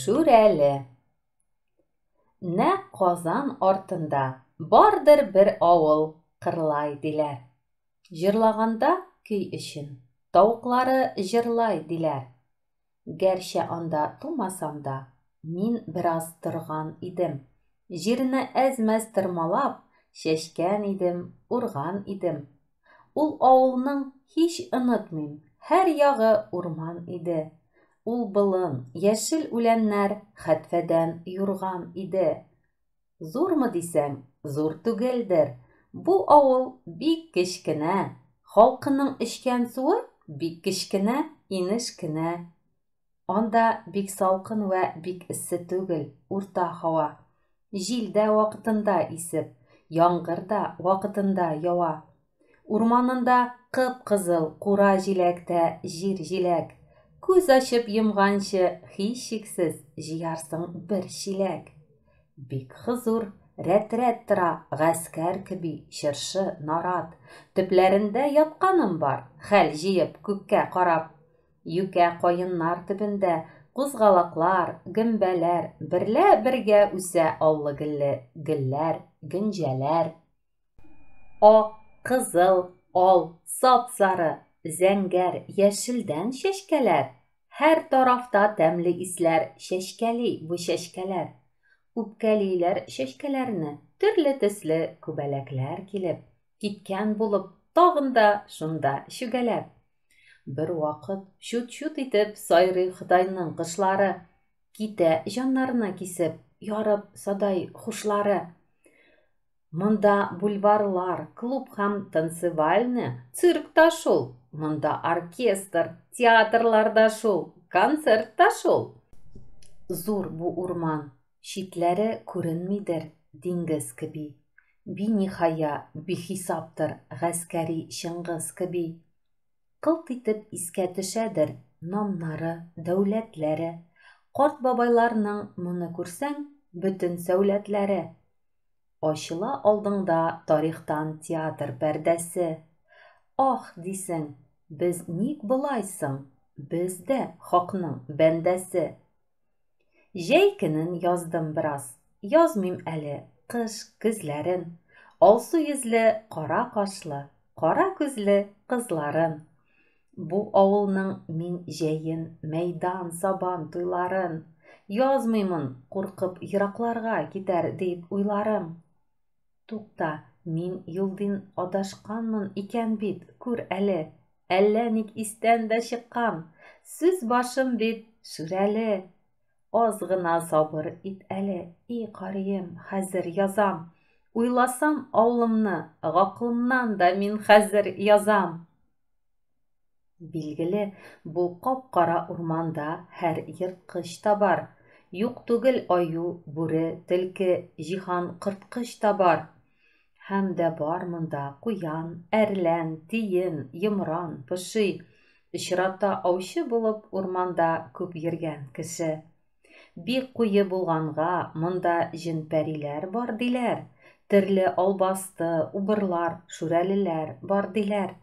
Шүрәле. Нәкъ Казан артында бардыр бер авыл, Кырлай диләр. Җырлаганда көй өчен тавыклары җырлай диләр. Гәрчә анда тумасам да, мин бераз торган идем. Җирне әз-мәз тырмалап, чәчкән идем, урган идем. Ул авылның, һич онытмыйм, һәр ягы урман иде. Ул болын, яшел үләннәр хәтфәдән юрган иде. Зурмы дисәң, зур түгелдер. Бу авыл бик кечкенә. Халкының эчкән суы бик кечкенә инеш кенә. Анда бик салкын вә бик эссе түгел, урта һава. Җил дә вакытында исеп, яңгыр да вакытында ява. Урманында кып-кызыл кура җиләк тә җир җиләк. Күз ачып йомганчы, һичшиксез, җыярсың бер чиләк. Бик хозур, рәт-рәт тора гаскәр кеби чыршы, нарат. Төпләрендә ятканым бар, хәл җыеп, күккә карап. Юкә каеннар төбендә кузгалаклар, гөмбәләр берлә бергә үсә аллы-гөлле гөлләр, гөнҗәләр. Ак, кызыл, ал, сап-сары, зәңгәр, яшелдән чәчкәләр, Һәр тарафта тәмле исләр чәчкәли бу чәчкәләр. Үпкәлиләр чәчкәләрне төрле төсле күбәләкләр килеп, Киткән булып, тагын да шунда чүгәләп. Бервакыт чут-чут итеп сайрый Ходайның кошлары, Китә җаннарны кисеп, ярып садай хушлары. Монда бульварлар, клуб һәм танцевальня, цирк та шул, монда оркестр, театрлар да шул, концерт та шул. Зур бу урман, читләре күренмидер диңгез кеби, биниһая бихисаптыр гаскәри Чыңгыз кеби. Кылт итеп искә төшәдер намнары, дәүләтләре, карт бабайларның моны күрсәң, бөтен сәүләтләре. Ачыла алдыңда тарихтан театр пәрдәсе. Ах, дисең, без ник болай соң, без дә хакның бәндәсе. Җәй көнен яздым бераз, язмыйм әле кыш, көзләрен, Алсу йөзле, кара кашлы, кара күзле кызларын. Бу авылның мин җәен мәйдан сабан туйларын Язмыймын, куркып еракларга китәр дип уйларым. Тукта, мин юлдин адашканмын икән бит, күр әле, Әллә ник истән дә чыккан, сүз башым бит Шүрәле. Аз гына сабыр ит әле, и карием, хәзер язам, Уйласам авылымны, гакылымнан да мин хәзер язам. Билгеле, бу кап-кара урманда һәр ерткыч та бар. Юк түгел аю, бүре, төлке, җиһан корткыч та бар. Һәм дә бар монда куян, әрлән, тиен, йомран, поши. Очрата аучы булып урманда күп йөргән кеше. Бик куе булганга, монда җен-пәриләр бар, диләр. Төрле албасты, убырлар, шүрәлеләр бар, диләр.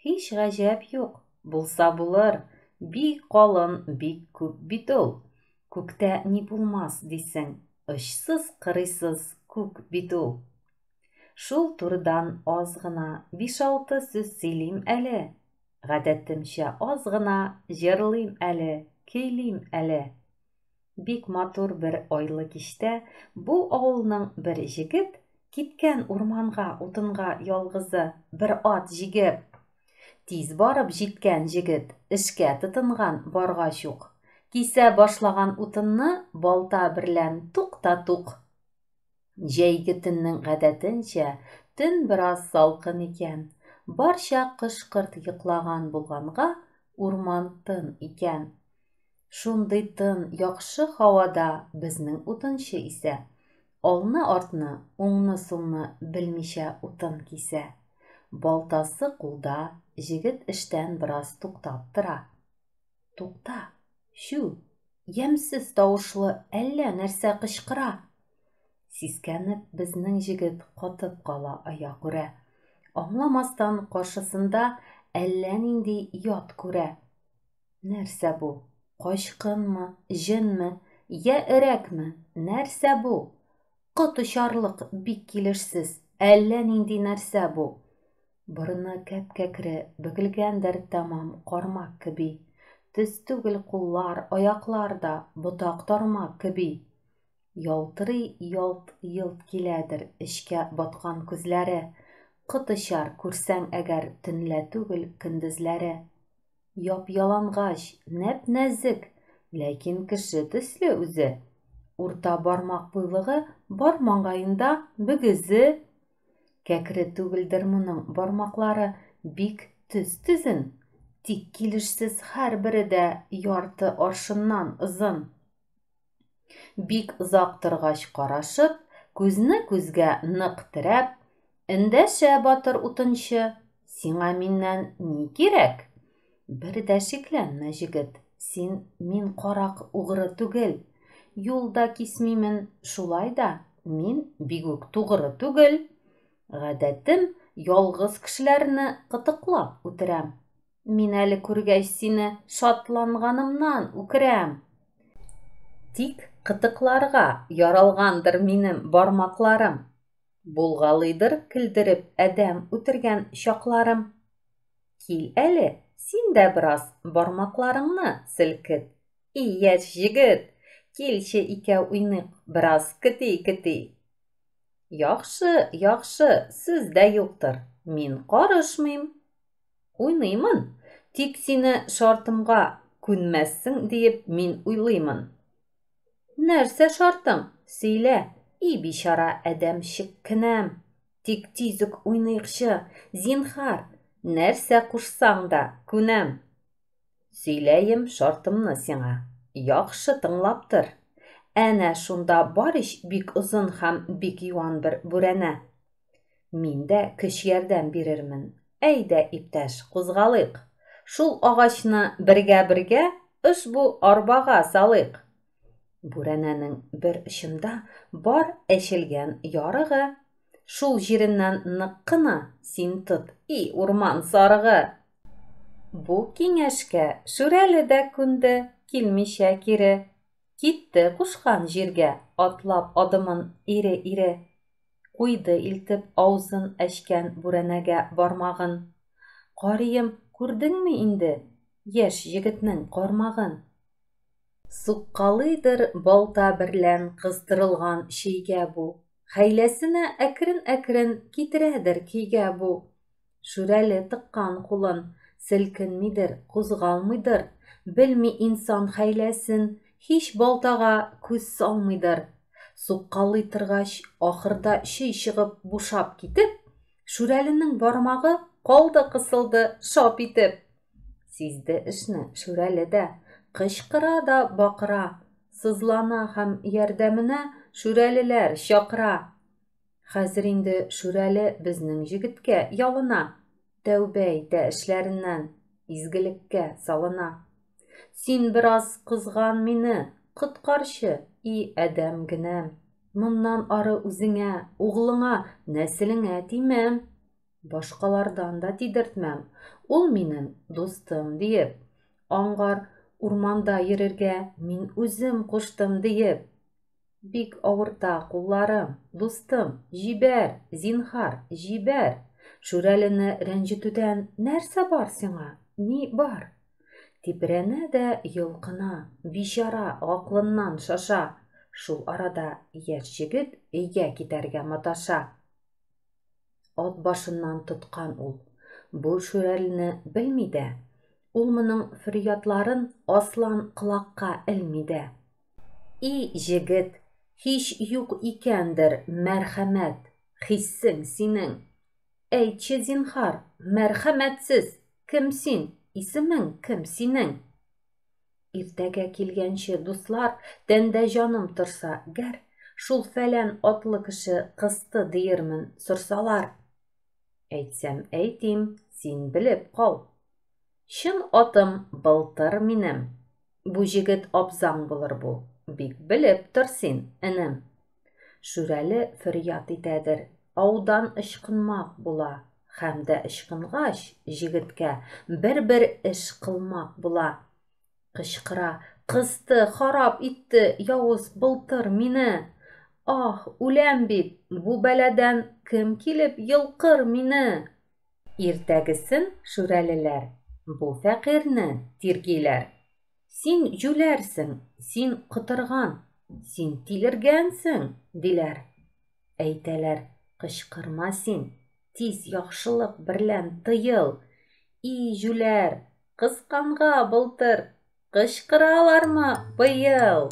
Һич гаҗәп юк, булса булыр, бик калын, бик күп бит ул. Күктә ни булмас, дисең, очсыз-кырыйсыз күк бит ул. Шул турыдан аз гына, биш-алты сүз сөйлим әле. Гадәтемчә аз гына җырлыйм әле, көйлим әле. Бик матур бер айлы кичтә бу авылның бер җегет киткән урманга утынга ялгызы бер ат җигеп. Тиз барып җиткән җегет эшкә тотынган баргач ук. Кисә башлаган утынны балта берлән тук та тук. Җәйге төннең гадәтенчә, төн бераз салкын икән. Барча кош-корт йоклаган булганга, урман тын икән. Шундый тын, яхшы һавада безнең утынчы исә. Алны-артны, уңны-сулны белмичә утын кисә. Балтасы кулда, җегет эштән бераз туктап тора. Тукта, чү, ямьсез тавышлы әллә нәрсә кычкыра. Сискәнеп, безнең җегет катып кала аягүрә. Аңламастан каршысында әллә нинди ят күрә. Нәрсә бу? Качкынмы, җенме, йә өрәкме? Нәрсә бу? Кот очарлык бик килешсез, әллә нинди нәрсә бу. Борыны кәп-кәкре, бөгелгәндер тәмам кармак кеби. Төз түгел куллар, аяклар да ботак-тармак кеби. Ялтырый ялт-йолт киләдер эчкә баткан күзләре, Кот очар, күрсәң әгәр төнлә түгел, көндезләре. Яп-ялангач, нәп-нәзек, ләкин кеше төсле үзе. Урта бармак буйлыгы бар маңгаенда мөгезе. Кәкре түгелдер моның бармаклары, бик төз-төзен, Тик килешсез һәрбере дә ярты аршыннан озын. Бик озак торгач карашып, күзне күзгә нык терәп, эндәшә батыр утынчы, Сиңа миннән ни кирәк? Бер дә шикләнмә, җегет, син мин карак угры түгел. Юл да кисмимен, шулай да мин бигүк тугры түгел. Гадәтем, ялгыз кешеләрне кытыклап үтерәм. Мин әле күргәч сине шатланганымнан үкерәм. Тик кытыкларга яралгандыр минем бармакларым. Булгалыйдыр көлдереп адәм үтергән чакларым. Кил әле, син дә бераз бармакларыңны селкет, и яшь җегет, килче икәү уйныйк бераз кети-кети. Яхшы, яхшы, сүз дә юктыр, мин карышмыйм. Уйныймын, тик сине шартымга күнмәссең диеп мин уйлыймын. Нәрсә шартың, сөйлә, и бичара адәмчеккенәм. Тик тиз үк уйныйкчы, зинһар, нәрсә кушсаң да күнәм. Сөйләем шартымны сиңа, яхшы тыңлап тор. Әнә шунда бар ич бик озын һәм бик юан бер бүрәнә. Мин дә көч-ярдәм бирермен. Әйдә, иптәш, кузгалыйк. Шул агачны бергә-бергә ошбу арбага салыйк. Бүрәнәнең бер очында бар әчелгән ярыгы. Шул җиреннән нык кына син тот, и урман сарыгы! Бу киңәшкә Шүрәле дә күнде, килмичә кире. Китте кушкан җиргә атлап адымын ире-ире. Куйды илтеп аузын әчкән бүрәнәгә бармагын. Карием, күрдеңме инде яшь җегетнең кармагын? Суккалыйдыр балта берлән кыстырылган чөйгә бу, Хәйләсенә әкрен-әкрен китерәдер көйгә бу. Шүрәле тыккан кулын, селкенмидер, кузгалмыйдыр, белми инсан хәйләсен, һич балтага күз салмыйдыр. Суккалый торгач, ахырда чөй чыгып бушап китеп, Шүрәленең бармагы калды кысылды шап итеп. Сизде эшне Шүрәле дә, кычкыра да бакыра, сызлана һәм ярдәменә шүрәлеләр чакыра. Хәзер инде Шүрәле безнең җегеткә ялына, тәүбә итә эшләреннән, изгелеккә салына. Син бераз кызган мине, коткарчы, и адәм генәм. Моннан ары үзеңә, углыңа, нәселеңә тимәм. Башкалардан да тидертмәм, ул минем дустым, диеп. Аңгар урманда йөрергә мин үзем куштым, диеп. Бик авырта кулларым, дустым, җибәр, зинһар, җибәр. Шүрәлене рәнҗетүдән нәрсә бар сиңа, ни бар? Типрәнә дә йолкына, бичара акылыннан шаша. Шул арада яшь җегет өйгә китәргә маташа. Ат башыннан тоткан ул. Бу Шүрәлене белми дә. Ул моның фөрьядларын аслан колакка элми дә. И җегет, һич юк икәндер мәрхәмәт хиссең синең. Әйтче, зинһар, мәрхәмәтсез, кем син, исемең кем синең? Иртәгә килгәнче, дуслар, тәндә җаным торса, гәр, шул фәлән атлы кеше кысты диермен, сорсалар. Әйтсәм әйтим, син белеп кал. Чын атым Былтыр минем. Бу җегет абзаң булыр бу, бик белеп тор син, энем. Шүрәле фөрьяд итәдер, аудан ычкынмак була һәм дә ычкынгач, җегеткә бер-бер эш кылмак була. Кычкыра, Кысты, харап итте явыз Былтыр мине. Аһ, үләм бит, бу бәладән кем килеп йолкыр мине? Иртәгесен шүрәлеләр бу фәкыйрьне тиргиләр. Син җүләрсең, син котырган, син тилергәнсең, диләр. Әйтәләр, кычкырма син, тиз яхшылык берлән тыел. И җүләр, кысканга былтыр, кычкыралармы быел?